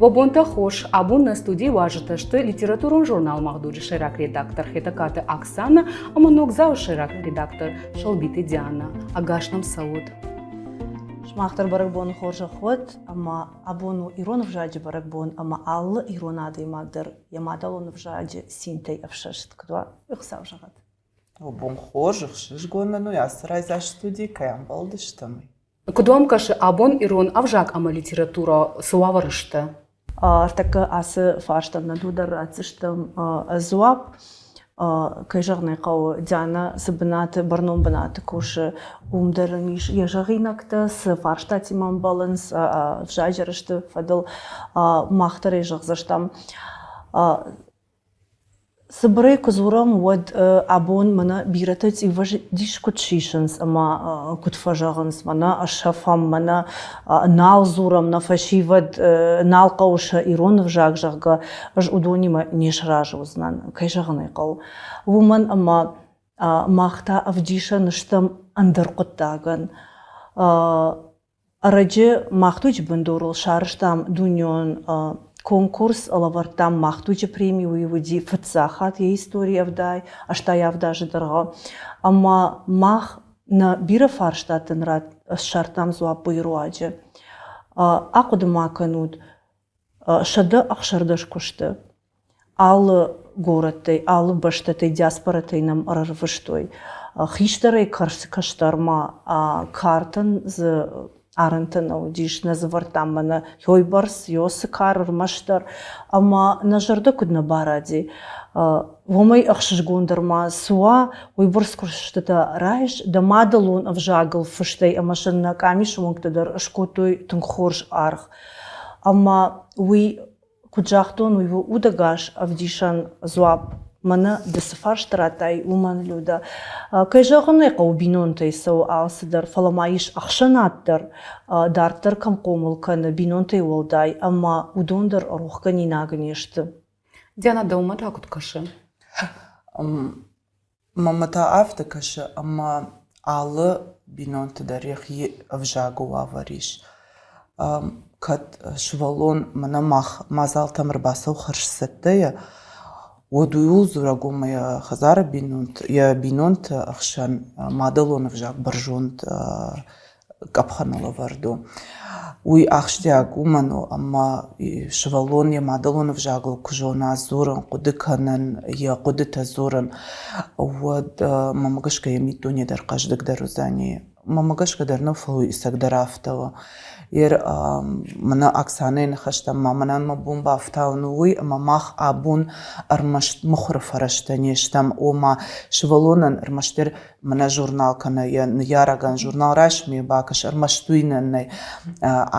Уӕ бонтӕ хорз! Абон нӕ студийы уазджытӕ сты литературон журнал «Мах-дуджы» сӕйраг редактор Хетӕгкаты Оксана ӕмӕ Ногдзауы сӕйраг редактор Сӕлбиты Диана. Ӕгас нӕм цӕут! Сымах дӕр бӕрӕгбоны хорзӕх уӕд, ӕмӕ абон у ирон ӕвзаджы бӕрӕгбон, ӕмӕ алы ирон адӕймаг дӕр йӕ мадӕлон ӕвзаджы цинтӕй ӕфсӕст куыд уа, уый Хуыцау зӕгъӕд. Бон хорз, ӕхсызгон нын у, ацы райдзаст студийы кӕй амбӕлдыстӕм. Куыд уӕм кӕсы, абон ирон ӕвзаг ӕмӕ литературӕ цы уавӕры сты? Ӕртӕккӕ ацы фарстӕн нӕ дыууӕ дӕр ратдзыстӕм дзуапп. Кӕй зӕгъын ӕй хъӕуы, Дианӕ цы бынаты, бӕрнон бынаты кусы, уым дӕр ын ис йӕ зӕгъинӕгтӕ, цы фарстатимӕ ӕмбӕлынц ӕвзаджы рӕзты фӕдыл, мах дӕр ӕй зӕгъдзыстӕм. Цыбырӕй куы дзурӕм, уӕд абон мӕнӕ бирӕтӕ цъиувӕдис куыд сисынц ӕмӕ куыд фӕзӕгъынц, мӕнӕ сӕфӕм, мӕнӕ нал дзурӕм, нӕ фӕсивӕд нал хъӕуы сӕ ирон ӕвзаг, зӕгъгӕ, ӕз уыдонимӕ не сразы уыдзынӕн, кӕй зӕгъын ӕй хъӕуы. Уымӕн ӕмӕ мах та ӕвдисӕн стӕм ӕндӕр хъуыддагӕн. Ӕрӕджы Мах дуджы бындурыл сарӕзтам дунеон конкурс, лӕвӕрдтам Мах дуджы преми, уый уыди фыццаг хатт йӕ историйы 87 азы дӕргъы. Ӕмӕ мах нӕ бирӕ фарстатӕн ссардтам дзуапп уый руаджы. Ахъуыды ма кӕнут, 116 куысты алы горӕттӕй, алы бӕстӕтӕй, диаспорӕтӕй нӕм ӕрӕрвыстой. Хистӕрӕй кӕстӕрмӕ картӕн дзы арӕнтӕ нӕ уыдис, нӕ дзы вӕрдтам мӕнӕ йойбӕрц, йоцы кар ӕрмӕстдӕр. Ӕмӕ нӕ зӕрдӕ куыд нӕ баради, уымӕй ӕхсызгондӕр ма цы уа, уыйбӕрц куыстытӕ райс, дӕ мадӕлон ӕвзагыл фыстӕй ӕмӕ сын нӕ къамисы уӕнгтӕ дӕр скодтой тынг хорз аргъ. Ӕмӕ уый Куыд загътон, уый у удӕгас ӕвдисӕн дзуапп. Мӕнӕ ды цы фарст радтай, уымӕн, Людӕ. Кӕй зӕгъын ӕй хъӕуы, бинонтӕй цӕуы алцыдӕр, фӕлӕ ма ис ӕхсӕнад дӕр, дарддӕр кӕм хъомыл кӕны бинонтӕй уӕлдай, ӕмӕ уыдон дӕр рохгӕнинаг не сты. Диана, дӕумӕ та куыд кӕсы? Мӕнмӕ та афтӕ кӕсы, ӕмӕ алы бинонты дӕр йӕхи ӕвзагы уавӕр ис. Кӕд сывӕллон мӕнӕ мах мадзалтӕм ӕрбацӕуы хӕрзцӕттӕйӕ, уӕд ууыл дзурӕг у ӕмӕ йӕ хӕдзары бинонты, йӕ бинонты ӕхсӕн мадӕлон ӕвзаг бӕрзонд къӕпхӕныл ӕвӕрд у. Уый ахсджиаг уымӕн у, ӕмӕ сывӕллон йӕ мадӕлон ӕвзагыл куы зона дзурын, хъуыды кӕнын, йӕ хъуыдытӕ дзурын, уӕд мӕмӕ гӕсгӕ йӕ миддуне дӕр хъӕздыгдӕр уыдзӕни. Мӕмӕ гӕсгӕ дӕр нӕ, фӕлӕ уый ӕцӕгдӕр афтӕ у. Ер мӕнӕ Оксанӕйы ныхӕстӕм ма мӕнӕн мӕ бон бафтауын у уый, ӕмӕ мах абон ӕрмӕст мыхуыры фӕрӕзтӕ не стӕм, ома сывӕллонӕн ӕрмӕстдӕр мӕнӕ журнал кӕнӕ йӕ ныййарӕгӕн журнал райсмӕ бакӕс, ӕрмӕст уый нӕ нӕй.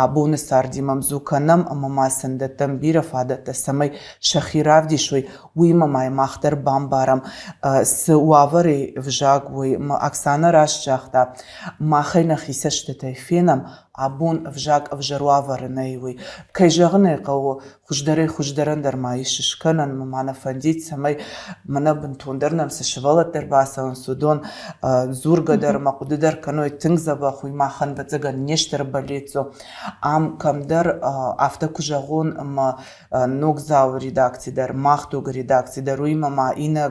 Абоны цардимӕ ӕмдзу кӕнӕм ӕмӕ ма сын дӕттӕм бирӕ фадӕттӕ, цӕмӕй сӕхи равдисой, уыимӕ ма мах дӕр бамбарӕм, цы уавӕры взаг уый. Оксана раст загъта, махӕй нӕхи цӕстытӕй фенӕм, абон ӕвзаг ӕвзӕр уавӕры нӕй, уый. Кӕй зӕгъын ӕй хъӕуы, хуыздӕрӕй хуыздӕрӕн дӕр ма ис скӕнӕн, ма нӕ фӕндид, цӕмӕй мӕнӕ бынтондӕр нӕм цы сывӕллӕттӕ ӕрбацӕуынц, уыдон дзургӕ дӕр ӕмӕ хъуыды дӕр кӕной тынг дзӕбӕх, уый махӕн, ӕвӕццӕгӕн, не стыр бӕллиц у. Ам кӕмдӕр афтӕ куы зӕгъон, ӕмӕ Ногдзауы редакци дӕр, Мах дуг-ы редакци дӕр, уыимӕ ма иннӕ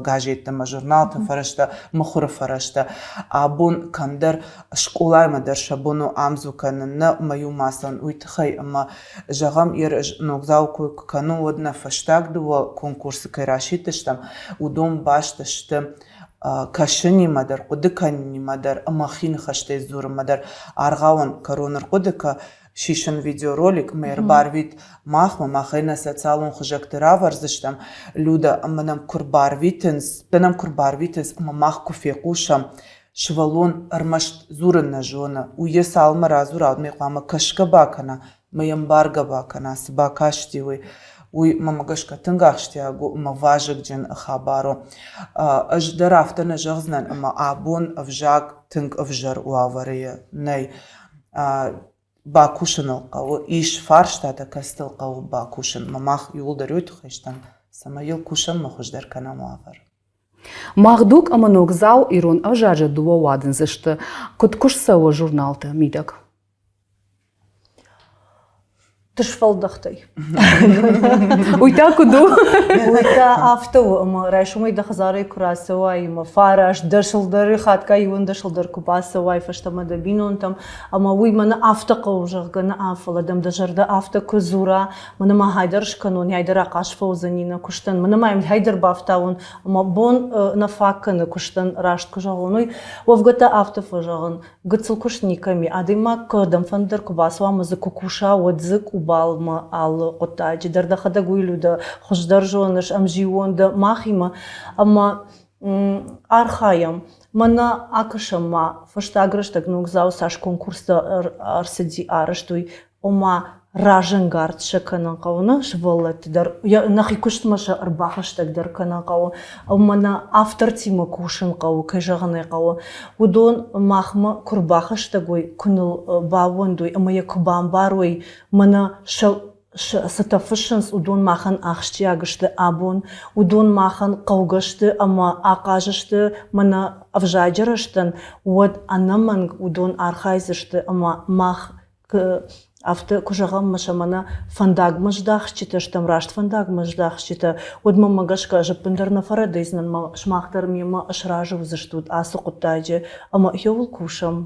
газеттӕ ӕмӕ журналты фӕрӕзтӕ, мыхуыры фӕрӕзтӕ. Абон кӕмдӕр скъолаимӕ дӕр сӕ бон у ӕмдзу кӕнын, нӕ ӕмӕ иумӕ ацӕуын, уый тыххӕй ӕмӕ зӕгъӕм, Ногдзау кой куы кӕнон, уӕд нӕ фӕстаг дыууӕ конкурсы кӕй расидтыстӕм, уыдон баст сты кӕсынимӕ дӕр, хъуыды кӕнынимӕ дӕр ӕмӕ хи ныхӕстӕй дзурынмӕ дӕр. Аргъауӕн кӕрон ӕрхъуыды кӕ, сисын видеоролик ӕмӕ ӕрбарвит махмӕ, махӕй нӕ социалон хызӕгты равӕрдзыстӕм. Люда, ӕмӕ нӕм куы рбарвитынц, нӕм куы рбарвитынц ӕмӕ мах куы фехъусӕм, сывӕллон ӕрмӕст дзурын нӕ зоны, уый йӕ цалынмӕ радзура, уӕдмӕ хъуамӕ кӕсгӕ бакӕна ӕмӕ йӕ ӕмбаргӕ бакӕна, цы бакасти, уый. Уый мӕмӕ гӕсгӕ тынг ахсджиаг у ӕмӕ вазыгджын хабар у. Ӕз дӕр афтӕ нӕ зӕгъдзынӕн, ӕмӕ абон ӕвзаг тынг ӕвзӕр уавӕры нӕй. Бакусын ыл хъӕуы, ис фарстатӕ, кӕцытыл хъӕуы бакусын. Ӕмӕ мах иууылдӕр уый тыххӕй стӕм, цӕмӕй йыл кусӕм ӕмӕ хуыздӕр кӕнӕм уавӕр. Мах дуг ӕмӕ ногдзау ирон ӕвзаджы дыууӕ уадындзы сты. Куыд куыст цӕуы журналты мидӕг? Тысфӕлдӕхтӕй. Уый та куыд у? Уый та афтӕ у, ӕмӕ райсомӕй дӕ хӕдзарӕй куы рацӕуай ӕмӕ фараст дӕсыл дӕр, хатгай иуӕндӕсыл дӕр куы бацӕуай фӕстӕмӕ дӕ бинонтӕм, ӕмӕ уый мӕнӕ афтӕ хъӕуы, зӕгъгӕ, нӕ, фӕлӕ дӕм дӕ зӕрдӕ афтӕ куы дзура, мӕнӕ ма хайдӕр скӕнон, хайдӕр ахъаз фӕуыдзӕни нӕ куыстӕн, мӕнӕ ма йӕм хайдӕр бафтауон, ӕмӕ бон нӕ фаг кӕны куыстӕн, раст куы зӕгъон, уый. Уӕвгӕ та афтӕ фӕзӕгъын, гыццыл куыст никӕм и. Адӕймаг кӕдӕмфӕнды дӕр куы бацӕуа ӕмӕ дзы куы куса, уӕд дзы къубалмӕ алы хъуыддаджы дӕр дӕхӕдӕг уый дӕ хуыздӕр зоныс, ӕмзиууон дӕ махимӕ. Ӕмӕ архайӕм. Мӕнӕ акӕсӕм ма, фӕстаг рӕстӕг ногдзау цас конкурстӕ ӕрцыди арӕзт, уый, ома разӕнгард сӕ кӕнын хъӕуы нӕ сывӕллӕтты дӕр, нӕхи куыстмӕ сӕ ӕрбахӕстӕгдӕр кӕнын хъӕуы, ӕмӕ нӕ автортимӕ кусын хъӕуы, кӕй зӕгъын ӕй хъӕуы. Уыдон махмӕ куы рбахӕстӕг уой, куы ныл баууӕндой ӕмӕ йӕ куы бамбарой, мӕнӕ сӕ цытӕ фыссынц, уыдон махӕн ахсджиаг сты абон, уыдон махӕн хъӕугӕ сты ӕмӕ ахъаз сты мӕнӕ ӕвзаджы рӕзтӕн, уӕд ӕнӕмӕнг уыдон архайдзысты ӕмӕ мах афтӕ куы зӕгъӕм, мӕ сӕ мӕнӕ фӕндагмӕ здӕхджытӕ стӕм, раст фӕндагмӕ здӕхджытӕ, уӕд мӕнмӕ гӕсгӕ ӕз ӕппындӕр нӕ фӕрӕдыйдзынӕн, мӕ сымах дӕр мемӕ сразы уыдзыстут ацы хъуыддаджы ӕмӕ иуыл кусӕм.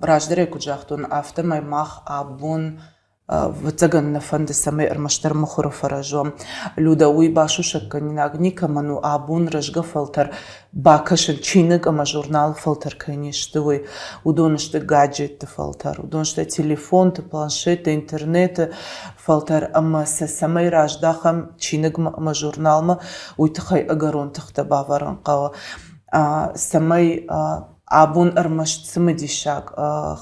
Раздӕрӕй куыд загътон, афтӕмӕй мах абон ӕвӕццӕгӕн нӕ фӕнды, цӕмӕй ӕрмӕстдӕр мыхуыры фӕрӕз уӕм. Людӕ, уый басусӕггӕнинаг никӕмӕн у, абон рӕзгӕ фӕлтӕр бакӕсын чиныг ӕмӕ журналы фӕлтӕр кӕй не сты, уый. Уыдон сты гаджетты фӕлтӕр, уыдон сты телефонты, планшетты, интернеты фӕлтӕр ӕмӕ сӕ цӕмӕй раздахӕм чиныгмӕ ӕмӕ журналмӕ, уый тыххӕй ӕгӕрон тыхтӕ бавӕрын хъӕуы. Цӕмӕй абон ӕрмӕст цымыдисаг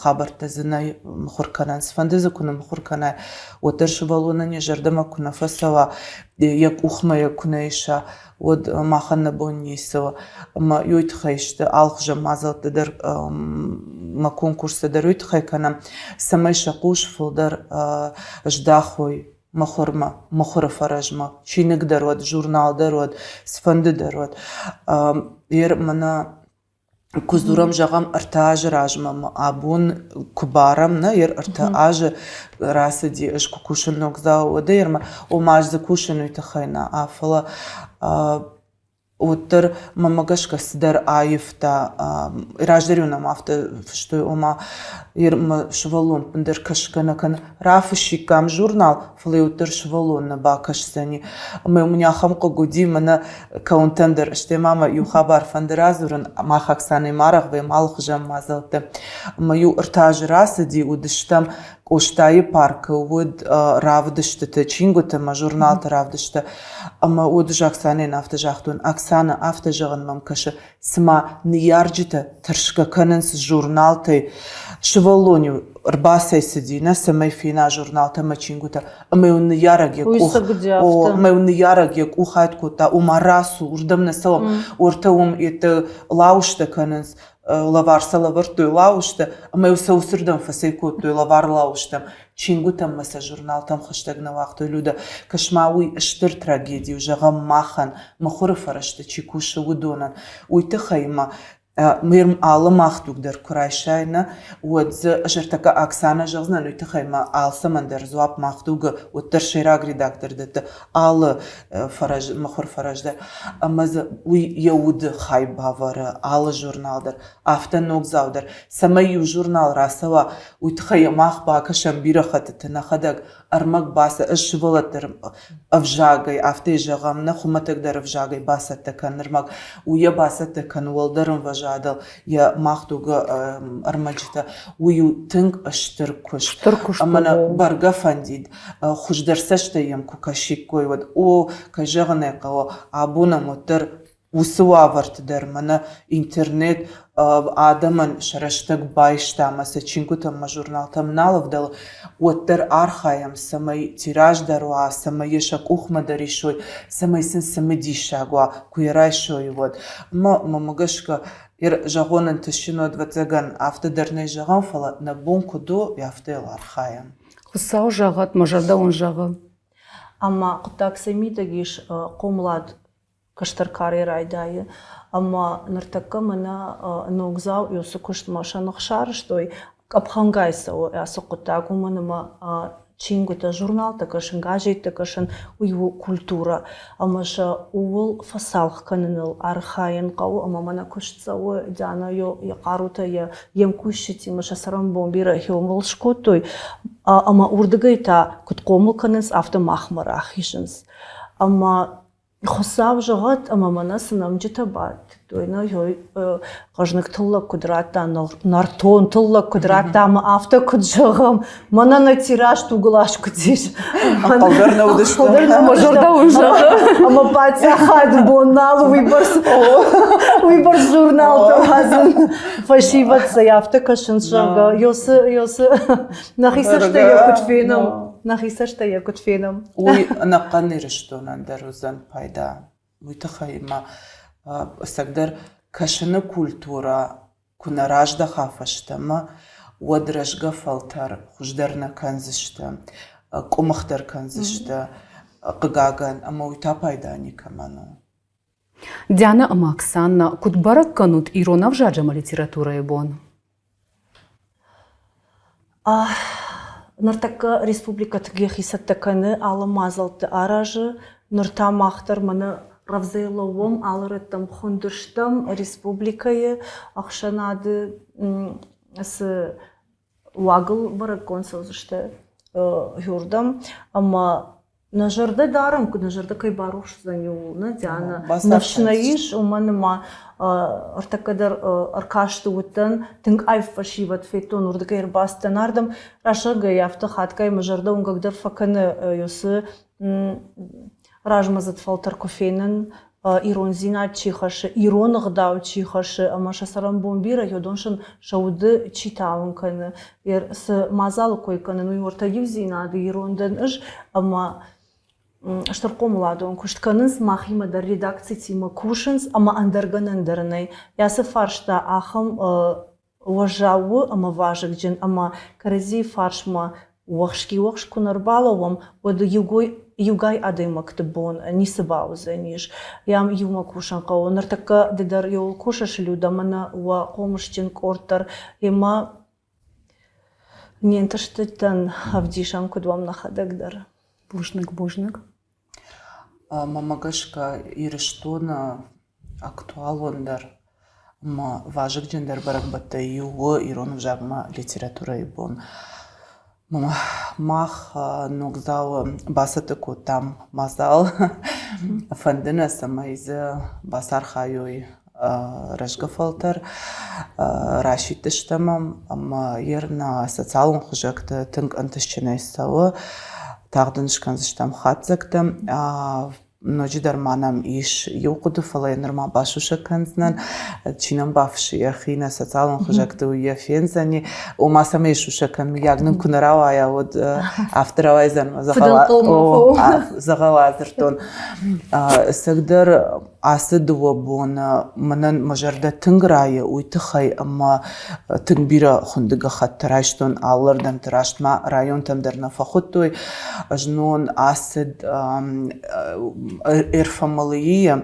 хабӕрттӕ дзы нӕй мыхуыр кӕнӕн, цыфӕнды дзы куы ныммыхуыр кӕнай, уӕддӕр сывӕллонӕн йӕ зӕрдӕмӕ куы нӕ фӕцӕуа, йӕ къухмӕ йӕ куы нӕ иса, уӕд махӕн нӕ бон ницы у. Ӕмӕ уый тыххӕй сты алыхуызон мадзӕлттӕ дӕр ӕмӕ конкурстӕ дӕр уый тыххӕй кӕнӕм, цӕмӕй сӕ хъус фылдӕр здахой мыхуырмӕ, мыхуыры фӕрӕзмӕ, чиныг дӕр уӕд, журнал дӕр уӕд, цыфӕнды дӕр уӕд. Ер мӕнӕ куы дзурӕм, зӕгъӕм, 3 азы размӕ абон куы барӕм, нӕ, 3 азы рацыди, ӕз куы кусын ногдзау, уӕдӕй ӕрмӕ, ома ӕз дзы кусын уый тыххӕй нӕ, фӕлӕ уӕддӕр мӕнмӕ гӕсгӕ цыдӕр аивта. Раздӕр-иу нӕм афтӕ фыстой, ома мӕ сывӕллон ӕппындӕр кӕсгӕ нӕ кӕны. Рафыссиккам журнал, фӕлӕ уӕддӕр сывӕллон нӕ бакӕсдзӕни. Ӕмӕ мын ахӕм хъыг уыди, мӕнӕ кӕуынтӕн дӕр, стӕй ма мӕ иу хабар фӕнды радзурын, мах Оксанӕ Марахвӕм алыхуызӕн мадзӕлттӕ. Ӕмӕ иу 3 азы рацыди, уыдыстӕм Къостайы паркы уыд равдыстыты, чингуыты ӕмӕ журналты равдысттӕ. Ӕмӕ уӕд ӕз Оксанӕйӕн афтӕ загътон, Оксана, афтӕ зӕгъын мӕм кӕсы, цыма ныййарджытӕ тӕрсгӕ кӕнынц журналтӕй. Сывӕллон-иу ӕрбацӕйцыди, нӕ, цӕмӕй фена журналтӕ ӕмӕ чингуытӕ. Ӕмӕ-иу ныййарӕг йӕ къух, ӕмӕ-иу ныййарӕг йӕ къух айд кодта, ома рацу, уырдӕм нӕ цӕуӕм, уӕртӕ уым йедтӕ лауызтӕ кӕнынц, лӕвар сӕ лӕвӕрдтой лауызтӕ, ӕмӕ-иу сӕ уыцырдӕм фӕцӕйкодтой лӕвар лауызтӕм. Чингуытӕм ӕмӕ сӕ журналтӕм хӕстӕг нӕ уагътой Людӕ. Кӕс-ма, уый стыр трагеди у, зӕгъӕм, махӕн, мыхуыры фӕрӕзты чи кусы, уыдонӕн. Уый тыххӕй ма Мӕм алы махдуг дӕр куы райсай, нӕ, уӕд дзы ӕз ӕртӕккӕ Оксанӕ зӕгъдзынӕн, уый тыххӕй ма алцӕмӕн дӕр дзуапп махдугы уӕддӕр сӕйраг редактор дӕтты алы фӕрӕз, мыхуыр фӕрӕз дӕр. Ӕмӕ дзы уый йӕ уды хай бавӕры алы журнал дӕр, афтӕ ногдзау дӕр. Цӕмӕй иу журнал рацӕуа, уый тыххӕй мах бакӕсӕм бирӕ хӕттыты нӕхӕдӕг ӕрмӕг бацы ӕз сывӕллӕтты ӕвзагӕй, афтӕ зӕгъӕм, нӕ хуымӕтӕгдӕр ӕвзагӕй бацӕттӕ кӕн ӕрмӕг, уый йӕ бацӕттӕ кӕн уӕлдӕр ӕмвӕзадыл йӕ мах дугы ӕрмӕджытӕ. Уый у тынг стыр куыст. Стыр куыст. Ӕмӕ нӕ бӕргӕ фӕндид, хуыздӕр цӕстӕй йӕм куы кӕсиккой, уӕд, о, кӕй зӕгъын ӕй хъӕуы, абон ӕм уӕддӕр уыцы уавӕрты дӕр мӕнӕ интернет адӕмӕн сӕ рӕстӕг байста ӕмӕ сӕ чингуытӕм ӕмӕ журналтӕм нал ӕвдӕлы, уӕддӕр архайӕм, цӕмӕй тираж дӕр уа, цӕмӕй йӕ сӕ къухмӕ дӕр исой, цӕмӕй сын цымыдисаг уа, куы йӕ райсой, уӕд. Ӕмӕ мӕнмӕ гӕсгӕ, зӕгъон ӕнтыстджын уӕд, ӕвӕццӕгӕн, афтӕ дӕр нӕй зӕгъӕн, фӕлӕ нӕ бон куыд у, афтӕ йыл архайӕм. Хуыцау зӕгъӕд, мӕ зӕрдӕ уын зӕгъы. Ӕмӕ хъуыддаг цӕй мидӕг ис, хъомылад кӕстӕр карӕй райдайы. Ӕмӕ ныртӕккӕ мӕнӕ ногдзау уыцы куыстмӕ сӕ ных сарӕзтой, къӕпхӕнгай цӕуы ацы хъуыддаг, уымӕн ӕмӕ Чингуытӕ, журналтӕ кӕсын, газеттӕ кӕсын, уый у культурӕ. Ӕмӕ сӕ ууыл фӕцалх кӕныныл архайын хъӕуы ӕмӕ мӕнӕ куыст цӕуы, Диана йӕ хъарутӕ йе мкусджытимӕ сӕ цӕрӕнбон бирӕ хиуыл скодтой ӕмӕ уырдыгӕй та куыд хъомыл кӕнынц, афтӕ махмӕ рахизынц. Ӕмӕ Хуыцау зӕгъӕд, ӕмӕ мӕнӕ цы нӕмджытӕ бадтой, нӕ хъӕзныг тыллӕг куыд радта, нӕртон тыллӕг куыд радта, ӕмӕ афтӕ куыд зӕгъӕм, мӕнӕ нӕ тираж тугыл аскъуыдис. Ӕнхъӕлдӕр нӕ уыдысты. Ӕмӕ зӕрдӕ уын зӕгъы. Ӕмӕ паддзахады бон нал уыйбӕрц журналтӕ уадзын. Фӕсивӕд сӕ афтӕ кӕсынц, зӕгъгӕ, ёсы, ёсы, нӕхи цӕстӕй йӕ куыд фенӕм. Нӕхи цӕстӕй йӕ куыд фенӕм. Уый ӕнӕхъӕн Ирыстонӕн дӕр уыдзӕн пайда. Уый тыххӕй ма ӕцӕгдӕр кӕсыны культурӕ куы нӕ раздӕха фӕстӕмӕ, уӕд рӕзгӕ фӕлтӕр хуыздӕр нӕ кӕндзысты, къуымыхдӕр кӕндзысты, хъыгагӕн, ӕмӕ уый та пайда никӕмӕн у. Диана ӕмӕ Оксана, куыд бӕрӕг кӕнут ирон ӕвзаджы ӕмӕ литературӕйы бон? Ныртӕккӕ республикӕ тынг йӕхи цӕттӕ кӕны, алы мадзӕлтты аразы. Ныр та мах дӕр мӕнӕ рӕвдзӕй лӕууӕм, алы рӕттӕм хуынд стӕм республикӕйы ӕхсӕнады цы уагыл бӕрӕггонд цӕудзысты уырдӕм. Ӕмӕ нӕ зӕрдӕ дарӕм, нӕ зӕрдӕ кӕй барухс уыдзӕн иууыл, нӕ, Диана? Ныфс нӕ ис, уымӕн ӕмӕ ӕртӕккӕ дӕр ӕркасты уыдтӕн, тынг аив фӕсивӕд федтон, уырдыгӕй ӕрбацыдтӕн ардӕм. Рӕсӕгӕй афтӕ хатгай мӕ зӕрдӕ уынгӕгдӕр фӕкӕны, уыцы размӕдзыд фӕлтӕр куы фенын, ирондзинад чи хӕссы, ирон ӕгъдау чи хӕссы ӕмӕ сӕ цӕрӕнбон бирӕ, уыдон сын сӕ уды чи тауын кӕны. Цы мадзалы кой кӕнын, уый уӕртӕ иудзинады ирон дӕн ӕз ӕмӕ стыр хъомыладон куыст кӕнынц, махимӕ дӕр редакцитимӕ кусынц ӕмӕ ӕндӕр гӕнӕн дӕр нӕй. Ацы фарста ахӕм уӕззау у ӕмӕ вазыгджын ӕмӕ кӕрӕдзийы фарсмӕ уӕхски-уӕхск куы нӕ рбалӕууӕм, уӕд иугай адӕймӕгты бон ницы бауыдзӕнис. Йӕм иумӕ кусын хъӕуы. Ныртӕккӕ ды дӕр иуыл кусыс, Людӕ, мӕнӕ уӕ хъомысджын къорд дӕр ӕмӕ не нтыстытӕн ӕвдисӕн куыд уӕм нӕхӕдӕг дӕр. Бузныг, бузныг. Мӕнмӕ гӕсгӕ Ирыстоны актуалондӕр ӕмӕ вазыгджындӕр бӕрӕгбӕттӕй иу у ирон ӕвзагмӕ литературӕйы бон. Мах Ногдзауы бацӕттӕ кодтам мадзал. Фӕнды нӕ, цӕмӕй дзы бацархайой рӕзгӕ фӕлтӕр. Расидтыстӕм ӕм ӕмӕ йе нӕ социалон хуызӕгты тынг ӕнтыстджынӕй цӕуы. Тагъд ын скӕндзыстӕм хатдзӕгтӕ. Ноджыдӕр ма нӕм ис иу хъуыды, фӕлӕ йӕ нырма басусӕг кӕндзынӕн. Чи нӕм бафыссы йӕхи нӕ социалон хызӕгты, уый йӕ фендзӕни. Ома цӕмӕй сусӕг кӕн, мыййаг нын куы нӕ рауайа, уӕд афтӕ рауайдзӕн, дзӕгъӕл адзырдтон. Ӕцӕгдӕр ацы дыууӕ боны мӕнӕн мӕ зӕрдӕ тынг райы уый тыххӕй, ӕмӕ тынг бирӕ хуынды гӕххӕттӕ райстон алырдӕмты, раст ма районтӕм дӕр нӕ фӕхуыдтой. Знон ацыд РФМЛИ-йы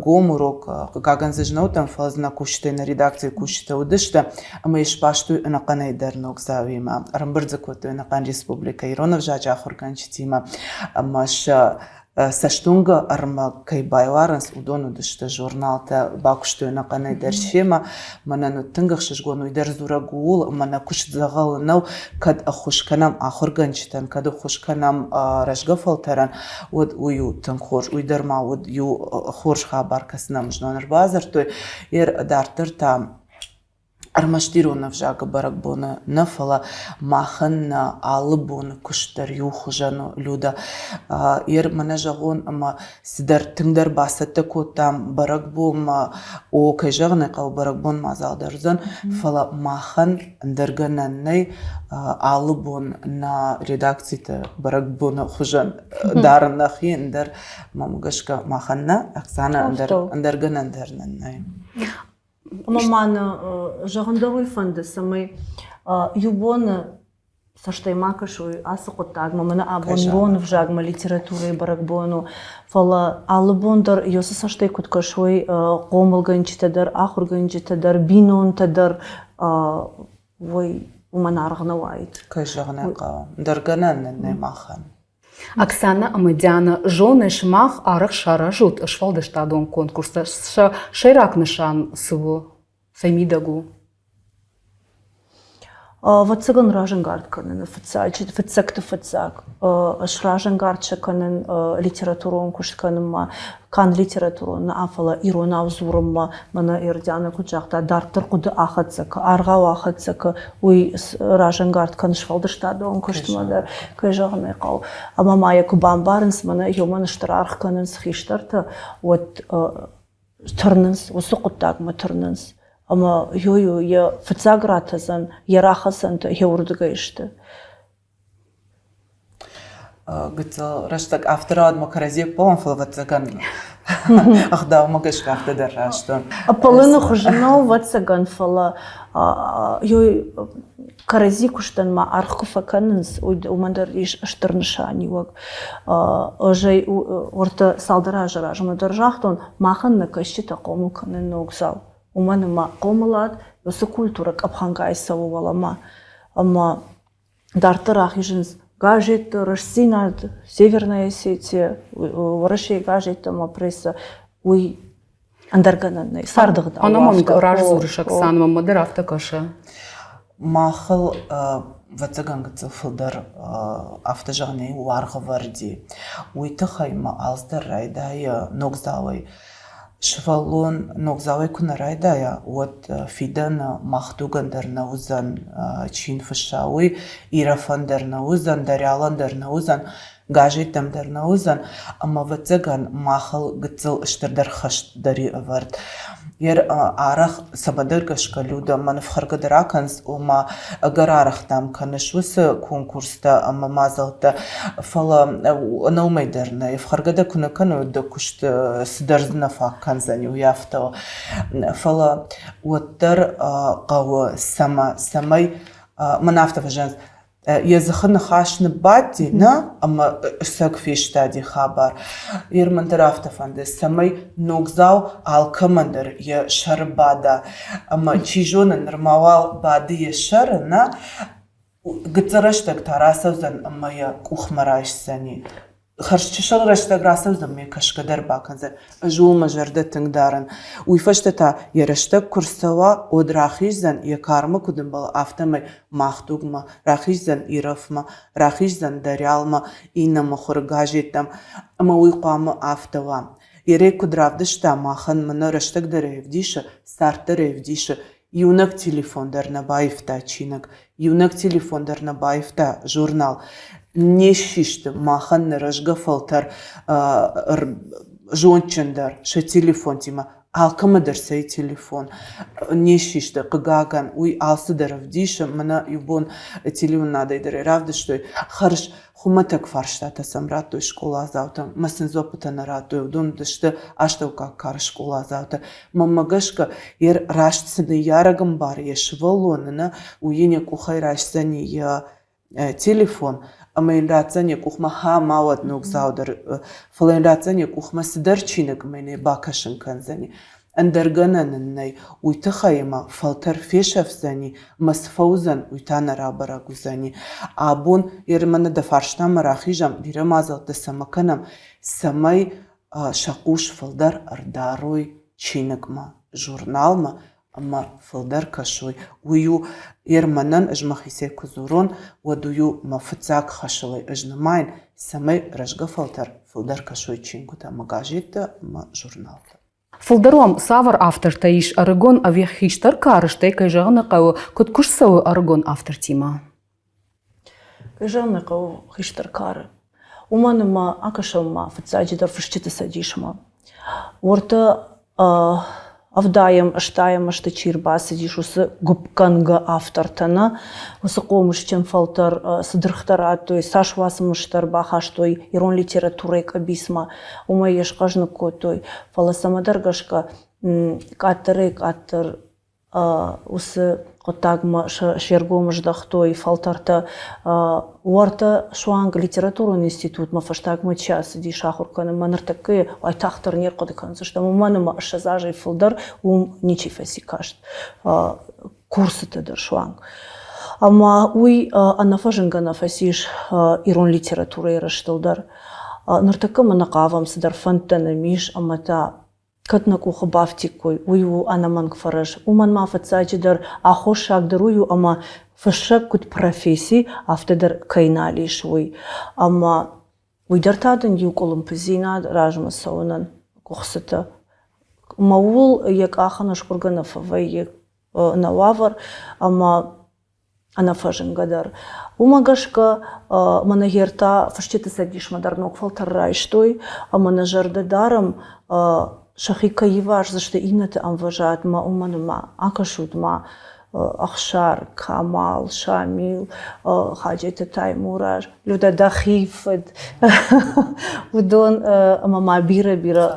гом урок, хъыгагӕн дзы зынӕуттӕн, фӕлӕ дзы нӕ кусджытӕй, нӕ редакцийы кусджытӕ уыдысты ӕмӕ йӕ сбастой ӕнӕхъӕнӕй дӕр ногдзауимӕ. Ӕрӕмбырд дзы кодтой ӕнӕхъӕн республикӕ ирон ӕвзаджы ахуыргӕнджытимӕ ӕмӕ сӕ цӕстуынгӕ ӕрмӕг кӕй байуарынц, уыдон уыдысты журналтӕ, бакуыстой ӕнӕхъӕнӕй дӕр семӕ. Мӕнӕн уыд тынг ӕхсызгон, уый дӕр дзурӕг ууыл, ӕмӕ нӕ куыст дзӕгъӕлы нӕу, кӕд ӕххуыс кӕнӕм ахуыргӕнджытӕн, кӕд ӕххуыс кӕнӕм рӕзгӕ фӕлтӕрӕн, уӕд уый у тынг хорз. Уый дӕр ма уыд иу хорз хабар, кӕцы нӕм знон ӕрбадзырдтой. Дарддӕр та ӕрмӕст ирон ӕвзагы бӕрӕгбоны нӕ, фӕлӕ махӕн нӕ алы боны куыст дӕр иухуызӕн у, Людӕ. Ер мӕнӕ зӕгъон, ӕмӕ цыдӕр тынгдӕр бацӕттӕ кодтам бӕрӕгбонмӕ, о, кӕй зӕгъын ӕй хъӕуы, бӕрӕгбон мадзал дӕр уыдзӕн, фӕлӕ махӕн ӕндӕр гӕнӕн нӕй, алы бон нӕ редакциты бӕрӕгбоны хуызӕн дарын нӕхи, ӕндӕр, мӕм гӕсгӕ, махӕн нӕ, Оксана, ӕндӕр гӕнӕн дӕр нын нӕй. Ӕмӕ ма нӕ зӕгъын дӕр уый фӕнды, цӕмӕй иу боны цӕстӕй ма кӕсой ацы хъуыддагмӕ, мӕнӕ абон ирон ӕвзагмӕ литературӕйы бӕрӕгбон у, фӕлӕ алы бон дӕр уыцы цӕстӕй куыд кӕсой хъомылгӕнджытӕ дӕр, ахуыргӕнджытӕ дӕр, бинонтӕ дӕр, уый. Уымӕн аргъ нӕ уаид. Кӕй зӕгъын ӕй хъӕуы, ӕндӕр гӕнӕн нын нӕй махӕн. Оксана ӕмӕ Диана, зоны, сымах арӕх саразут сфӕлдыстадон конкурстӕ. Сӕ сӕйраг нысан цы у, цӕй мидӕг у? Ӕвӕццӕгӕн, разӕнгард кӕныны фыццӕгты фыццаг. Сразӕнгард сӕ кӕнын литературон куыст кӕнынмӕ, канд литературон нӕ, фӕлӕ иронау дзурынмӕ. Мӕнӕ Эрдиана куыд загъта, дарддӕр хъуыды ахӕццӕ кӕ, аргъау ахӕццӕ кӕ, уый разӕнгард кӕны сфӕлдыстадон куыстмӕ дӕр, кӕй зӕгъын ӕй хъӕуы. Ӕмӕ ма йӕ куы бамбарынц, мӕнӕ уымӕн стыр аргъ кӕнынц хистӕртӕ, уӕд тырнынц, уыцы хъуыддагмӕ тырнынц. Ӕмӕ йо-йо йӕ фыццаг ратӕдзӕн, йӕ рахӕцӕнтӕ йӕ уырдыгӕй сты. Гыццыл рӕстӕг афтӕ рауад мӕ кӕрӕдзи ӕппӕлӕн, фӕлӕ ӕвӕццӕгӕн ӕгъдаумӕ гӕсгӕ афтӕ дӕр раст у. Ӕппӕлыны хуызы нӕу, ӕвӕццӕгӕн, фӕлӕ кӕрӕдзи куыстӕн ма аргъ куы фӕкӕнынц, уымӕн дӕр ис стыр нысаниуӕг. Ӕз ӕй уӕртӕ цалдӕр азы размӕ дӕр загътон, махӕн нӕ кӕсджытӕ хъомыл кӕнын ногдзау. Уымӕн ӕмӕ хъомылад уыцы культурӕ къӕпхӕнгай цӕуы уӕлӕмӕ. Ӕмӕ дарддӕр ахизынц газетты, Рӕстдзинад, Северная Осетия, Уӕрӕсейы газеттӕ ӕмӕ прессӕ. Уый ӕндӕр гӕнӕн нӕй. Царды ӕгъдау. Ӕнӕмӕнг раздзурыс, Оксана, мӕнмӕ дӕр афтӕ кӕсы. Махыл, ӕвӕццӕгӕн, гыццыл фылдӕр афтӕ зӕгъын ӕй уаргъ ӕвӕрди. Уый тыххӕй ма алцыдӕр райдайы ногдзауӕй. Сывӕллон ногдзауӕй куы нӕ райдайа, уӕд фидӕны мах дугӕн дӕр нӕ уыдзӕн, чи йын фысса, уый, Ирӕфӕн дӕр нӕ уыдзӕн, Дарьялӕн дӕр нӕ уыдзӕн, газеттӕм дӕр нӕ уыдзӕн, ӕмӕ ӕвӕццӕгӕн махыл гыццыл стырдӕр хӕст дӕр и ӕвӕрд. Ер арӕх цӕмӕдӕр гӕсгӕ Людӕ мӕн ӕфхӕргӕ дӕр акӕнынц, ома ӕгӕр арӕх, дам, кӕныс уыцы конкурстӕ ӕмӕ мадзӕлттӕ, фӕлӕ ӕнӕ уымӕй дӕр нӕ, ӕфхӕргӕ дӕ куы нӕ кӕной, дӕ куыст цыдӕр дзы нӕ фаг кӕндзӕни, уый афтӕ у. Фӕлӕ уӕддӕр хъӕуы, цӕмӕ, цӕмӕй мӕн афтӕ фӕзӕгъынц, йӕ дзыхы ныхас ныббадти, нӕ, ӕмӕ ӕцӕг фестади хабар. Ерман дӕр афтӕ фӕнды, цӕмӕй ногдзау алкӕмӕн дӕр йӕ сӕры бада. Ӕмӕ, чи зоны, нырма уал бады йӕ сӕры, нӕ, гыццыл рӕстӕг та рацӕудзӕн ӕмӕ йӕ къухмӕ райсдзӕни. Хӕрзчысыл рӕстӕг рацӕудзӕн ӕмӕ йӕ кӕсгӕ дӕр бакӕндзӕн. Ӕз ууыл мӕ зӕрдӕ тынг дарын. Уый фӕстӕ та йӕ рӕстӕг куы рцӕуа, уӕд рахиздзӕн, йӕ кармӕ куыд ӕмбӕлы, афтӕмӕй мах дугмӕ, рахиздзӕн Ирӕфмӕ, рахиздзӕн Дарьялмӕ, иннӕ мыхуыры газеттӕм. Ӕмӕ уый хъуамӕ афтӕ уа. Ерӕй куыд равдыста, махӕн мӕнӕ рӕстӕг дӕр ӕвдисы, цард дӕр ӕвдисы, Иунӕг телефон дӕр нӕ баивта чиныг, иунӕг телефон дӕр нӕ баивта журнал. Не ссисты махӕн нӕ рӕзгӕ фӕлтӕр зондджындӕр сӕ телефонтимӕ. Алкӕмӕ дӕр сӕ телефон не ссисты, хъыгагӕн, уый алцыдӕр ӕвдисы. Мӕнӕ иу бон телеуынынадӕй дӕр равдыстой, хӕрз Хуымӕтӕг фарстатӕ сӕм радтой скъоладзаутӕм, мӕ сын дзуӕппытӕ нӕ радтой, уыдон уыдысты астӕуккаг кары скъоладзаутӕ. Мӕнмӕ гӕсгӕ, йе раст цы ныййарӕг ӕмбары йӕ сывӕллоны, нӕ, уый йын йӕ къухӕй райсдзӕни йӕ телефон ӕмӕ йын ратдзӕн йӕ къухмӕ ха ма уӕд ногдзау дӕр, фӕлӕ йын ратдзӕн йӕ къухмӕ цыдӕр чиныг ӕмӕ йын ӕй бакӕсын кӕндзӕни. Ӕндӕр гӕнӕн ын нӕй, уый тыххӕй ӕмӕ фӕлтӕр фесӕфдзӕни ӕмӕ цы фӕуыдзӕн, уый та нӕ рабӕрӕг уыдзӕни. Абон Ерманы дӕ фарстамӕ рахизӕм, бирӕ мадзӕлттӕ цӕмӕ кӕнӕм, цӕмӕй сӕ хъус фылдӕр ӕрдарой чиныгмӕ, журналмӕ ӕмӕ фылдӕр кӕсой. Уый у Ерманӕн ӕз мӕхицӕй куы дзурон, уӕд уый у мӕ фыццаг хӕсыл ӕй ӕз нымайын, цӕмӕй рӕзгӕ фӕлтӕр фылдӕр кӕсой чингуытӕ ӕмӕ газеттӕ ӕмӕ журналтӕ. Фылдӕр уӕм цавӕр автортӕ ис ӕрыгон ӕви хистӕр кары, стӕй, кӕй зӕгъын ӕй хъӕуы, куыд куыст цӕуы ӕрыгон автортимӕ? Кӕй зӕгъын ӕй хъӕуы, хистӕр кары. Уымӕн ӕмӕ акӕсӕм ма фыццаджыдӕр фысджыты цӕдисмӕ. Уӕртӕ ӕвдайӕм, ӕстайӕм азты чи рбацыдис, уыцы гуыпгӕнгӕ автортӕ нӕ, уыцы хъомысджын фӕлтӕр цы дыргътӕ радтой, цас уацмыстӕ ӕрбахастой ирон литературӕйы къӕбицмӕ, уымӕй йӕ схъӕзныг кодтой. Фӕлӕ цӕмӕдӕр гӕсгӕ къаддӕрӕй-къаддӕр уыцы хъуыддагмӕ се ргом здӕхтой фӕлтӕртӕ. Уӕртӕ суанг литературон институтмӕ фӕстагмӕ чи ацыдис ахуыр кӕнынмӕ, ныртӕккӕ уайтагъддӕр не рхъуыды кӕндзыстӕм, уымӕн ӕмӕ 20 азӕй фылдӕр уым ничи фӕци каст курсыты дӕр суанг. Ӕмӕ уый ӕнӕфӕзынгӕ нӕ фӕцис ирон литературӕйы рӕзтыл дӕр. Ныртӕккӕ ма нӕ хъавӕм, цыдӕр фӕндтӕ нӕм ис ӕмӕ та кӕд нӕ къухы бафтиккой, уый у ӕнӕмӕнг фӕрӕз. Уымӕн ма фыццаджыдӕр аххосаг дӕр уый у, ӕмӕ фыссӕг куыд професси, афтӕ дӕр кӕй нал ис, уый. Ӕмӕ уый дӕр та дын иу къуылымпыдзинад размӕ цӕуынӕн къуыхцытӕ. Ӕмӕ ууыл йӕ къах ӕнӕскъуыргӕ нӕ фӕвӕййы нӕ уавӕр ӕмӕ ӕнӕфӕзынгӕ дӕр. Уымӕ гӕсгӕ мӕнӕ гъер та Фысджыты цӕдисмӕ дӕр ног фӕлтӕр райстой ӕмӕ нӕ зӕрдӕ дарӕм, сӕхи кӕй иваздзысты иннӕты ӕмвӕзадмӕ, уымӕн ӕмӕ акӕсут-ма, Ӕхсар, Камал, Шамил, Хаджеты Таймураз, Людӕ дӕхи фыд, уыдон ӕмӕ ма бирӕ-бирӕ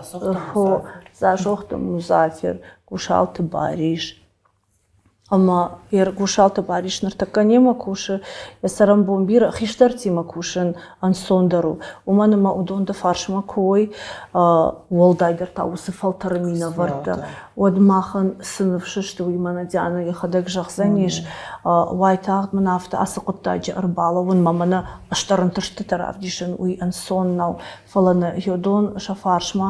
Дзасохты Музафер, Гусалты Барис. Ӕмӕ Гусалты Барис ныртӕккӕ немӕ кусы, йӕ цӕрӕнбон бирӕ хистӕртимӕ кусын ӕнцондӕр у. Уымӕн ӕмӕ уыдон дӕ фарсмӕ куы уой, уӕлдайдӕр та уыцы фӕлтӕры минӕвӕрттӕ, уӕд махӕн цы ныфс сты, уый мӕнӕ Диана йӕхӕдӕг зӕгъдзӕнис. Уайтагъд мын афтӕ ацы хъуыддаджы ӕрбалӕууынмӕ мӕнӕ стыр ӕнтыстытӕ равдисын, уый ӕнцон нӕу. Фӕлӕ нӕ уыдон сӕ фарсмӕ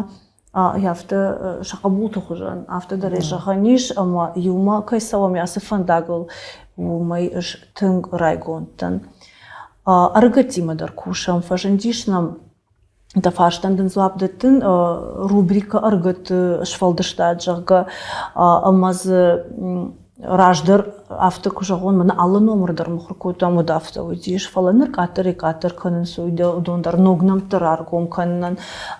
афтӕ сӕ хъӕбулты хуызӕн, афтӕ дӕр ӕй зӕгъӕн ис, ӕмӕ иумӕ кӕй цӕуӕм ацы фӕндагыл, уымӕй ӕз тынг райгонд дӕн. Ӕрыгӕттимӕ дӕр кусӕм, фӕзындис нӕм дӕ фарстӕн дын дзуапп дӕттын рубрикӕ ӕрыгӕтты сфӕлдыстад, зӕгъгӕ, ӕмӕ дзы раздӕр афтӕ куы зӕгъон, мӕнӕ алы номыр дӕр мыхуыр кодтам, уӕд афтӕ уыдис, фӕлӕ ныр къаддӕрӕй-къаддӕр кӕнынц уыдон дӕр ног нӕмттӕ раргом кӕнынӕн.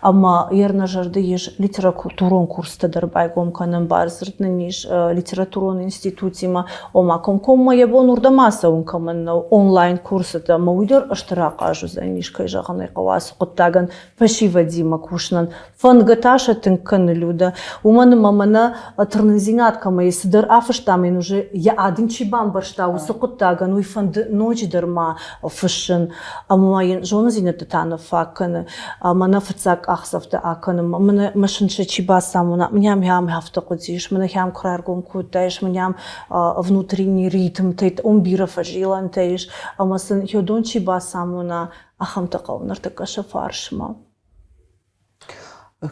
Ӕмӕ йе нӕ зӕрды ис литературон курстӕ дӕр байгом кӕнын, бардзырд нын ис литературон институтимӕ, ома комкоммӕ йӕ бон уырдӕм ацӕуын кӕмӕн нӕу, онлайн курсытӕ, ӕмӕ уый дӕр стыр ахъаз уыдзӕнис, кӕй зӕгъын ӕй хъӕуы, ацы хъуыддагӕн фӕсивӕдимӕ кусынӕн. Фӕндгӕ та сӕ тынг кӕны Людӕ, уымӕн ӕмӕ мӕнӕ тырнындзинад кӕмӕй цыдӕр афыстам, йын уже йӕ ад ын чи бамбӕрста, уыцы хъуыддагӕн уый фӕнды ноджыдӕр ма фыссын ӕмӕ йын зонындзинӕдтӕ та ныффаг кӕны. Мӕнӕ фыццаг къахдзӕфтӕ акӕнынмӕ, мӕнӕ мӕ сынчъы чи бацамона, мӕнӕ мӕм афтӕ хъуыдис, мӕнӕ хӕм куы раргом кодтаис, мӕнӕ внутренний ритмтӕ, уым бирӕ фӕзилӕнтӕ ис, ӕмӕ сын йодон чи бацамона, ахӕмтӕ хъӕуы ныртӕккӕ сӕ фарсмӕ.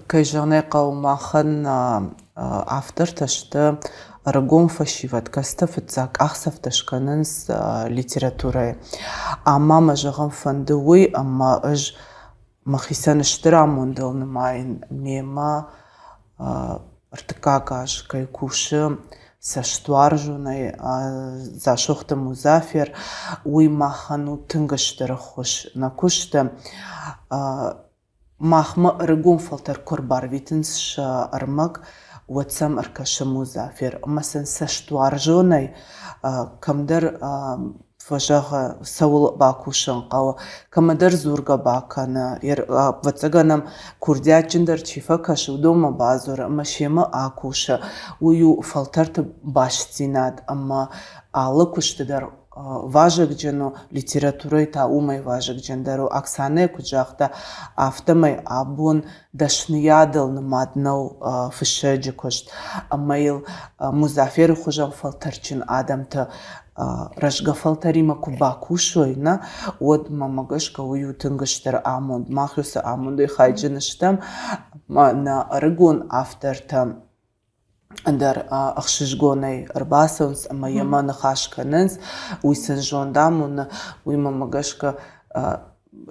Кӕй зӕгъын ӕй хъӕуы, махӕн автортӕ сты ӕрыгон фӕсивӕд, кӕцытӕ фыццаг къахдзӕфтӕ скӕнынц литературӕйы. Ӕмӕ мӕ зӕгъын фӕнды уый, ӕмӕ ӕз мӕхицӕн стыр амондыл нымайын, мемӕ ӕртыккаг аз кӕй кусы цӕстуарзонӕй Дзасохты Музафер, уый махӕн у тынг стыр ӕххуыс нӕ куысты. Махмӕ ӕрыгон фӕлтӕр куы ӕрбарвитынц сӕ ӕрмӕг, уӕд сӕм ӕркӕсы Музафер ӕмӕ сын цӕстуарзонӕй кӕмдӕр фӕзӕгъы, цӕуыл бакусын хъӕуы, кӕмӕдӕр дзургӕ бакӕны, ӕвӕццӕгӕн ӕм курдиатджындӕр чи фӕкӕсы, уыдонмӕ бадзуры ӕмӕ семӕ акусы. Уый у фӕлтӕрты бастдзинад ӕмӕ алы куысты дӕр вазыгджын у, литературӕйы та уымӕй вазыгджындӕр у. Оксанӕ куыд загъта, афтӕмӕй абон дӕсныйадыл нымад нӕу фыссӕджы куыст ӕмӕ йыл Музаферы хуызӕн фӕлтӕрджын адӕмтӕ рӕзгӕ фӕлтӕримӕ куы бакусой, нӕ, уӕд мӕмӕ гӕсгӕ уый у тынг стыр амонд. Мах уыцы амондӕй хайджын стӕм ӕмӕ нӕ ӕрыгон автортӕ ӕндӕр ӕхсызгонӕй ӕрбацӕуынц ӕмӕ йемӕ ныхас кӕнынц, уый сын зонд амоны, уый мӕмӕ гӕсгӕ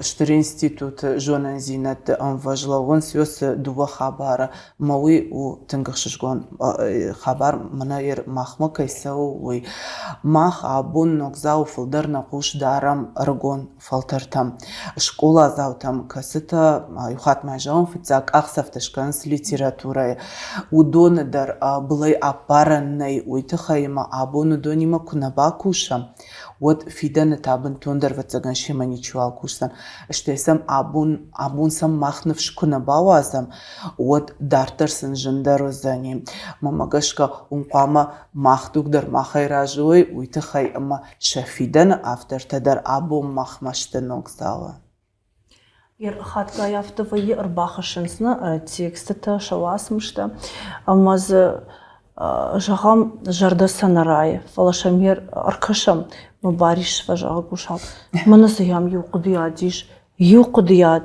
стыр институты зонындзинӕдты ӕмвӕз лӕууынц уыцы дыууӕ хабары ӕмӕ уый у тынг ӕхсызгон хабар мӕнӕ махмӕ кӕй цӕуы, уый. Мах абон ногдзауы фылдӕр нӕ хъус дарӕм ӕрыгон фӕлтӕртӕм, скъоладзаутӕм, кӕцытӕ иу хатт ма зӕгъын, фыццаг къахдзӕфтӕ скӕнынц литературӕйы. Уыдоны дӕр былӕй аппарӕн нӕй, уый тыххӕй ӕмӕ абон уыдонимӕ куы нӕ бакусӕм, уӕд фидӕны та бынтондӕр ӕвӕццӕгӕн семӕ ничиуал кусдзӕн. Стӕй сӕм абон, абон сӕм мах ныфс куы нӕ бауадзӕм, уӕд дарддӕр сын зындӕр уыдзӕни. Мӕнмӕ гӕсгӕ, уым хъуамӕ мах дуг дӕр махӕй разы уой, уый тыххӕй ӕмӕ сӕ фидӕны автортӕ дӕр абон махмӕ сты ногдзауы. Хатгай афтӕ вӕййы, ӕрбахӕссынц нӕ текстытӕ, сӕ уацмыстӕ, ӕмӕ дзы. Зӕгъӕм, зӕрдӕ сӕ нӕ райы, фӕлӕ сӕм ӕркӕсӕм, мӕ Барис фӕзӕгъы гусау, мӕнӕ цы йӕм иу хъуыдыйад ис, иу хъуыдыйад,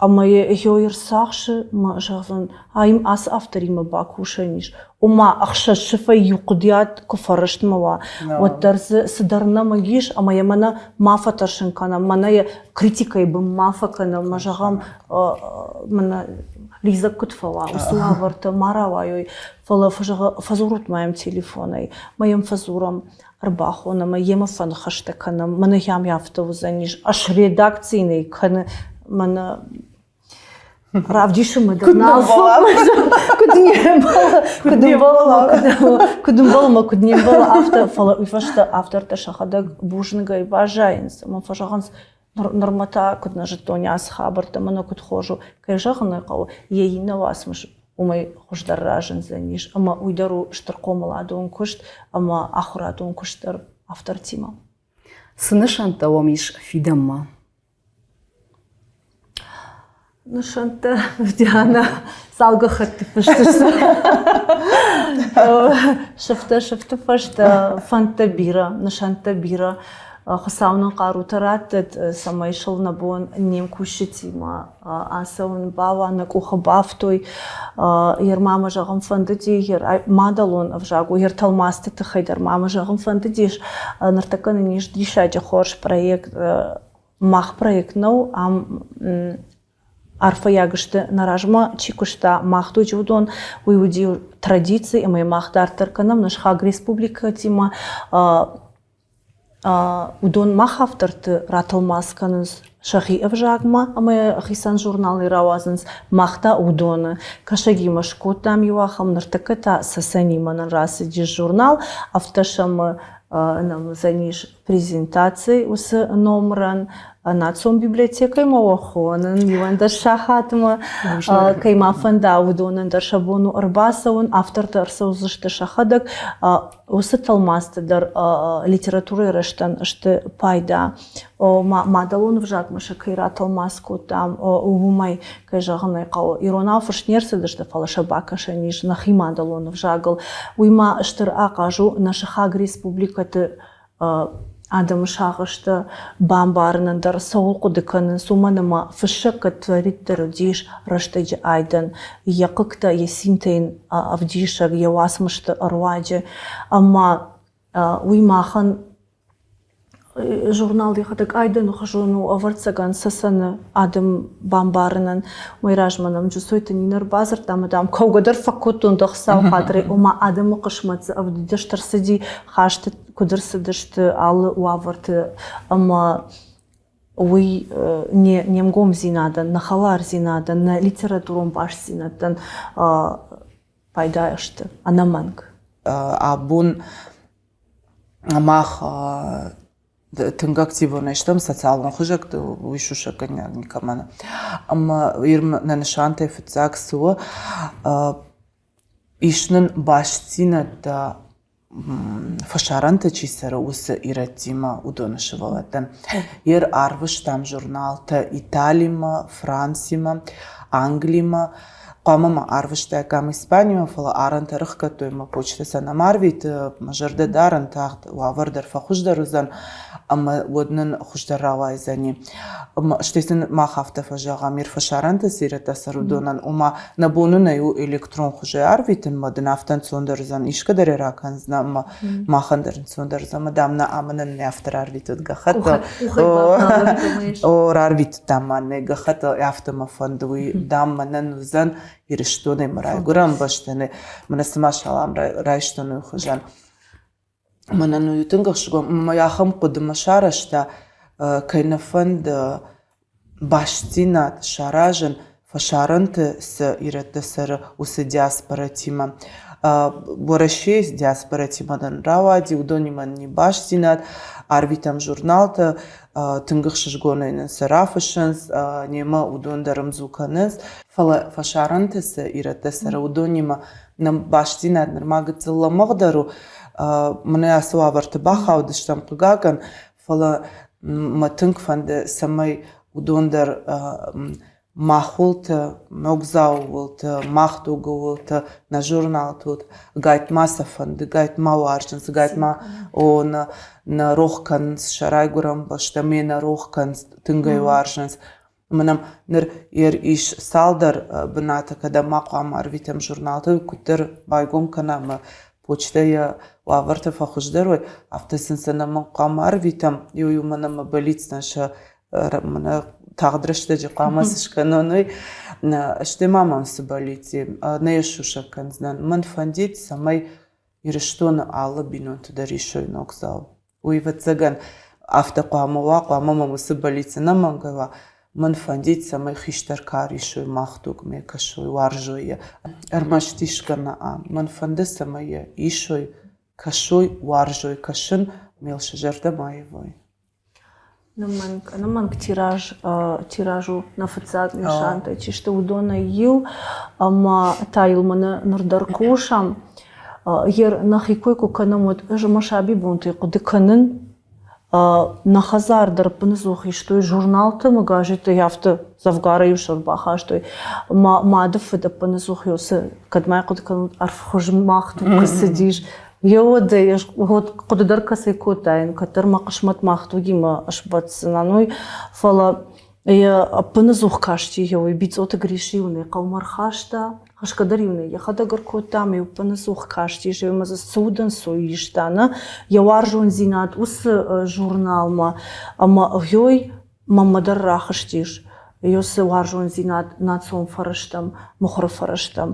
ӕмӕ йӕ йой ӕрцахсы мӕ зӕгъдзӕн, ай ацы авторимӕ бакусӕн ис. Ома ӕхсӕз сыфӕй иу хъуыдыйад куы фӕрӕстмӕ уа, уӕддӕр дзы цыдӕр нӕмыг ис, ӕмӕ йӕ мӕнӕ ма фӕтӕрсын кӕнӕм, мӕнӕ йӕ критикӕйы бын ма фӕкӕнӕм, мӕ зӕгъӕм, мӕнӕ лидзӕг куыд фӕуа, уыцы уавӕртӕ ма рауайой, фӕлӕ фӕдзурут ма йӕм телефонӕй, ма йӕм фӕдзурӕм, ӕрбахонӕм ӕй, йемӕ фӕныхӕстӕ кӕнӕм, мӕнӕ йӕм афтӕ уыдзӕнис, ӕз редакци нӕ кӕны, мӕнӕ равдисынмӕ дӕр нал куыд не мбӕлы, куыд ӕмбӕлы, куыд ӕмбӕлы ӕмӕ куыд не мбӕлы, афтӕ, фӕлӕ уый фӕстӕ автортӕ сӕхӕдӕг бузныгӕй баззайынц ӕмӕ фӕзӕгъынц, нырмӕ та куыд нӕ зыдтон ацы хабӕрттӕ, мӕнӕ куыд хорз у. Кӕй зӕгъын ӕй хъӕуы, йӕ иннӕ уацмыс уымӕй хуыздӕр разындзӕнис ӕмӕ уый дӕр у стыр хъомыладон куыст ӕмӕ ахуырадон куыст дӕр автортимӕ. Цы нысӕнттӕ уӕм ис фидӕнмӕ? Нысӕнттӕ, Диана, цал гӕххӕтты фыст сты. Сыфтӕ, сыфты фӕстӕ фӕндтӕ бирӕ, нысӕнттӕ бирӕ. Хуыцау нын хъарутӕ раттӕд, цӕмӕй сыл нӕ бон не мкусджытимӕ ацӕуын бауа, нӕ къухы бафтой. Йер ма мӕ зӕгъын фӕндыди, йер мадӕлон ӕвзаг у, йер тӕлмацты тыххӕй дӕр ма мӕ зӕгъын фӕндыдис. Ныртӕккӕ нын ис диссаджы хорз проект. Мах проект нӕу, ам арфӕйаг сты, нӕ размӕ чи куыста, мах дуджы уыдон, уый уыди традици, ӕмӕ мах дарддӕр кӕнӕм нӕ сыхаг республикӕтимӕ. Уыдон мах авторты ратӕлмац кӕнынц сӕхи ӕвзагмӕ ӕмӕ хицӕн журналӕй рауадзынц, мах та уыдоны. Кӕсӕгимӕ скодтам иу ахӕм, ныртӕккӕ та Цӕцӕнимӕ нын рацыдис журнал, афтӕ сӕм нӕм уыдзӕнис презентаци уыцы номырӕн национ библиотекӕмӕ уӕ хонын иуӕндӕс сахатмӕ кӕй ма фӕнда, уыдонӕн дӕр сӕ бон у ӕрбацӕуын, автортӕ ӕрцӕудзысты сӕхӕдӕг. Уыцы тӕлмацтӕ дӕр литературӕйы рӕзтӕн сты пайда. Мадӕлон ӕвзагмӕ сӕ кӕй ратӕлмац кодтам, уымӕй, кӕй зӕгъын ӕй хъӕуы, иронау фыст не рцыдысты, фӕлӕ сӕ бакӕсӕн ис нӕхи мадӕлон ӕвзагыл. Уый ма стыр ахъаз у нӕ сыхаг республикӕты адӕмы сагъӕстӕ бамбарынӕн дӕр цӕуыл хъуыды кӕнынц, уымӕн ӕмӕ фыссӕг кӕддӕриддӕр уыдис рӕстӕджы айдӕн, йӕ хъыгтӕ, йӕ цинтӕ йын ӕвдисӕг йӕ уацмысты ӕруаджы. Ӕмӕ уый махӕн журнал йӕхӕдӕг айдӕны хуызон у, ӕвӕццӕгӕн, Цӕцӕны адӕм бамбарынӕн. Уый размӕ нӕм Джусойты Нина ӕрбадзырдта ӕмӕ, дам, кӕугӕ дӕр фӕкодтон дӕ Хуыцауы хатырӕй, ома адӕмы хъысмӕт дзы ӕвдыст ӕрцыди, хӕсты куыд ӕрцыдысты алы уавӕрты ӕмӕ уый не нгомдзинадӕн, нӕ хӕлардзинадӕн, нӕ литературон бастдзинӕдтӕн пайда сты ӕнӕмӕнг. Абон мах тынг активонӕй стӕм социалон хызӕгты, уый сусӕггӕнинаг никӕмӕн. Ӕмӕ нӕ нысантӕй фыццаг цы у, ис нын бастдзинӕдтӕ фӕсарӕнты чи цӕры, уыцы ирӕттимӕ, уыдоны сывӕллӕттӕн. Ер арвыстам журналтӕ Италимӕ, Францимӕ, Англимӕ. Хъуамӕ ма арвыстаиккам Испанимӕ, фӕлӕ арӕнтӕ рыхгӕдтой ӕмӕ почтӕ сӕ нӕма арвиты. Мӕ зӕрдӕ дарын, тагъд уавӕр дӕр фӕхуыздӕр уыдзӕн ӕмӕ уӕд нын хуыздӕр рауайдзӕни. Ӕмӕ стӕй сын мах афтӕ фӕзӕгъӕм, ир фӕсарӕнты цы ирӕттӕ цӕры, уыдонӕн, ома нӕ бон нын ӕй у электрон хуызӕй арвитынмӕ, дын афтӕ ӕнцондӕр уыдзӕн, искӕдӕр ӕй ракӕндзынӕ ӕмӕ махӕн дӕр ӕнцондӕр уыдзӕн, ӕмӕ дам нӕ ӕмӕ нын нӕ афтӕ рарвитут гӕххӕтт. О, рарвитут дам ма нӕ гӕххӕтт, афтӕ мӕ фӕнды, уый дам мӕнӕн уыдзӕн Ирыстонӕй мӕ райгуырӕн бӕстӕ, мӕнӕ цыма салам райстон уый хуызӕн. Мӕнӕн уый тынг ӕхсызгон, мӕ ахӕм хъуыды мӕ сарӕзта, кӕй нӕ фӕнды бастдзинад саразын, фӕсарӕнты цы ирӕттӕ цӕры, уыцы диаспоратимӕ. Уӕрӕсейы диаспоратимӕ нын рауади, уыдонимӕ нын и бастдзинад, арвитӕм журналтӕ, тынг ӕхсызгонӕй нын сӕ рафыссынц, немӕ уыдон дӕр ӕмдзу кӕнынц. Фӕлӕ фӕсарӕнты цы ирӕттӕ цӕры, уыдонимӕ нӕ бастдзинад нырма гыццыл лӕмӕгъдӕр у. Мӕнӕ ацы уавӕрты бахаудыстӕм, хъыгагӕн, фӕлӕ мӕ тынг фӕнды, цӕмӕй уыдон дӕр Мах уылты, Ногдзауы уылты, Мах дуг-ы уылты, нӕ журналты уылты. Гайтма сӕ фӕнды, гайтма уарзынц, гайтма о, нӕ, нӕ рох кӕнынц сӕ райгуырӕн бӕстӕ, ме нӕ рох кӕнынц, тынг ӕй уарзынц. Ӕмӕ нӕм ныр ис цалдӕр бынаты, кӕдӕм ма хъуамӕ ӕрвитӕм журналты, куыддӕр байгом кӕна ӕмӕ почтӕйы уавӕртӕ фӕхуыздӕр уой, афтӕ сын сӕ нӕмӕнг хъуамӕ ӕрвитӕм. Иу-иу мӕнӕ мӕ бӕллицтӕн сӕ мӕнӕ тагъд рӕстӕджы хъуамӕ цы скӕнон, уый. Стӕй ма мӕм цы бӕллиц и, нӕ йӕ сусӕг кӕндзынӕн. Мӕн фӕндид, цӕмӕй Ирыстоны алы бинонты дӕр исой ногдзау. Уый, ӕвӕццӕгӕн, афтӕ хъуамӕ уа, хъуамӕ мӕм уыцы бӕллиц ӕнӕмӕнгӕй уа. Мӕн фӕндид, цӕмӕй хистӕр кар исой мах дугмӕ кӕсой, уарзой йӕ. Ӕрмӕст исгӕ нӕ Мӕн фӕнды, цӕмӕй йӕ исой, кӕсой, уарзой кӕсын, мел сӕ зӕрдӕ ма ивой. Ӕнӕмӕнг, ӕнӕмӕнг тираж, тираж у нӕ фыццаг нысантӕ чи сты, уыдонӕй иу. Ӕмӕ та йыл мӕнӕ ныр дӕр кусӕм. Йе нӕхи кой куы кӕнӕм, уӕд ӕз мӕ сабибонтӕй хъуыды кӕнын, нӕ хӕдзар дӕр ӕппынӕдзух истой журналтӕ ӕмӕ газеттӕй афтӕ дзӕвгар-иу сӕ ӕрбахастой. Мӕ мады фыд ӕппынӕдзух-иу цы, кӕд ма хъуыды кӕнут, ӕрвхуыз мах туг куы цыдис, Еуӕдӕй ӕз хъуыды дӕр кӕцӕй кодтаин, кӕддӕр мӕ хъысмӕт мах тугимӕ сбӕтдзынӕн, уый, фӕлӕ йӕ ӕппынӕдзух касти еуӕй Бицъоты Гриш-иу нӕ хъӕумӕ ӕрхаста, хӕсгӕ дӕр-иу нӕ йӕхӕдӕг ӕркодта, ӕмӕ ӕппынӕдзух кастис, ӕмӕ дзы цы удӕнцой иста, нӕ йӕ уарзондзинад уыцы журналмӕ, ӕмӕ гъёй мӕнмӕ дӕр рахызтис цы уарзондзинад национ фӕрӕзтӕм, мыхуыры фӕрӕзтӕм.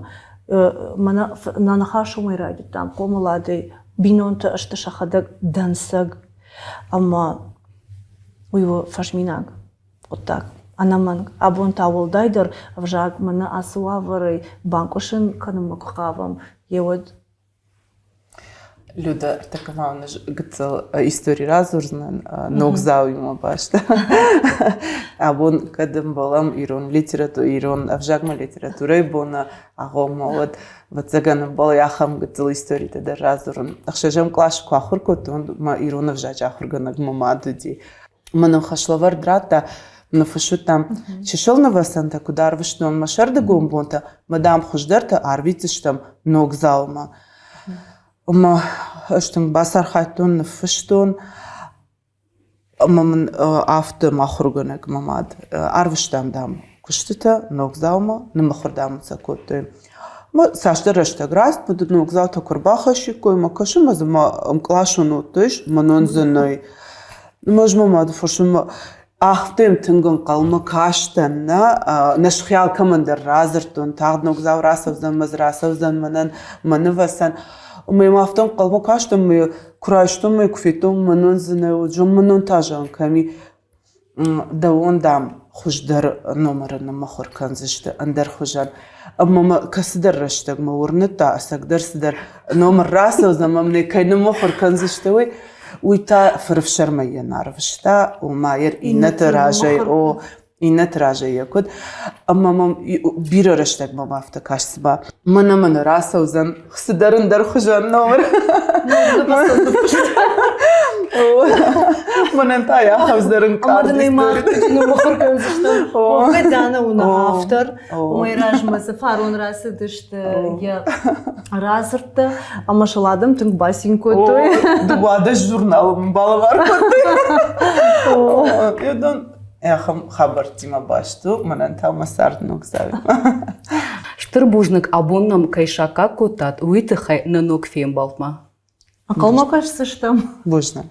Мӕнӕ нӕ ныхас уымӕй райдыдтам хъомыладӕй, бинонтӕ сты сӕхӕдӕг дӕнцӕг ӕмӕ уый у фӕзминаг хъуыддаг. Ӕнӕмӕнг. Абон та уӕлдайдӕр ӕвзаг мӕнӕ ацы уавӕрӕй банкъуысын кӕнынмӕ куы хъавӕм, йеуӕд Люда, ӕртӕккӕ ма уын гыццыл истори радзурдзынӕн ногдзауимӕ баст. Абон кӕд ӕмбӕлӕм ирон литературӕ, ирон ӕвзагмӕ литературӕйы боны агъоммӕ, уӕд, ӕвӕццӕгӕн, ӕмбӕлы ахӕм гыццыл историтӕ дӕр радзурын. Ӕхсӕзӕм къласы куы ахуыр кодтон, мӕ ирон ӕвзаджы ахуыргӕнӕг мӕ мад уыди. Мӕн ын хӕслӕвӕрд радта, ныффыссыдтам, чысыл нывӕцӕнтӕ куыд арвыстон мӕ сӕрдыгон бонтӕ, мӕ, дам, хуыздӕртӕ арвитдзыстӕм ногдзаумӕ. Ӕмӕ ӕз тынг бацархайдтон, ныффыстон, ӕмӕ мын афтӕ мӕ ахуыргӕнӕг мӕ мад арвыстам, дам, куыстытӕ ногдзаумӕ, ныммыхуыр, дам, сӕ кодтой. Мӕ цасдӕр рӕстӕг рацыд, мӕ ногдзаутӕ куы ӕрбахӕссиккой, мӕ кӕсын, мӕ дзы мӕ ӕмкъласон уыдтой, мӕнӕн дзы нӕй. Ӕмӕ ӕз мӕ мады фӕрсын, афтӕ йӕм тынг ӕнхъӕлмӕ кастӕн, нӕ, нӕ схи алкӕмӕн дӕр радзырдтон, тагъд ногдзау рацӕудзӕн, мӕ дзы рацӕудзӕн мӕнӕн мӕ нывӕцӕн. Ӕмӕ йӕм афтӕ ӕнхъӕлмӕ кастӕн, мӕ куы райстон, мӕ куы федтон, мӕнӕн дзы нӕ уыд, мӕнӕн та зӕгъын кӕм и. Дӕуон, дам, хуыздӕр номыры ныммыхуыр кӕндзысты ӕндӕр хуызӕн. Ӕмӕ мӕ кӕцыдӕр рӕстӕг мӕ уырныдта, ӕцӕгдӕр цыдӕр номыр рацӕудзӕн, мӕм нӕ кӕй ныммыхуыр кӕндзысты, уый. Уый та фырыфсӕрмӕй йӕ арвыста, ома йӕ иннӕты разӕй, о, иннӕты разӕй йӕ куыд. Ӕмӕ мӕм бирӕ рӕстӕг мӕм афтӕ каст, цыма мӕнӕ-мӕнӕ рацӕудзӕн цыдӕр ӕндӕр хуызӕн номыр. Мӕнӕн та йӕ хӕвздӕр ӕнкъард Ныммыхуыр кӕндзыстӕм. Уӕвгӕ Диана у нӕ автор. Уымӕй размӕ цы фарон рацыдысты йӕ радзырдтӕ, ӕмӕ сыл адӕм тынг бацин кодтой. 12 журналы мын балӕвар кодтой. Ахӕм хабӕрттимӕ баст у, мӕнӕн та мӕ цард ног цард. Стыр бузныг, абон нӕм кӕй саккаг кодтат, уый тыххӕй нӕ ног фембӕлдмӕ. Ӕнхъӕлмӕ кӕсдзыстӕм. Бузныг.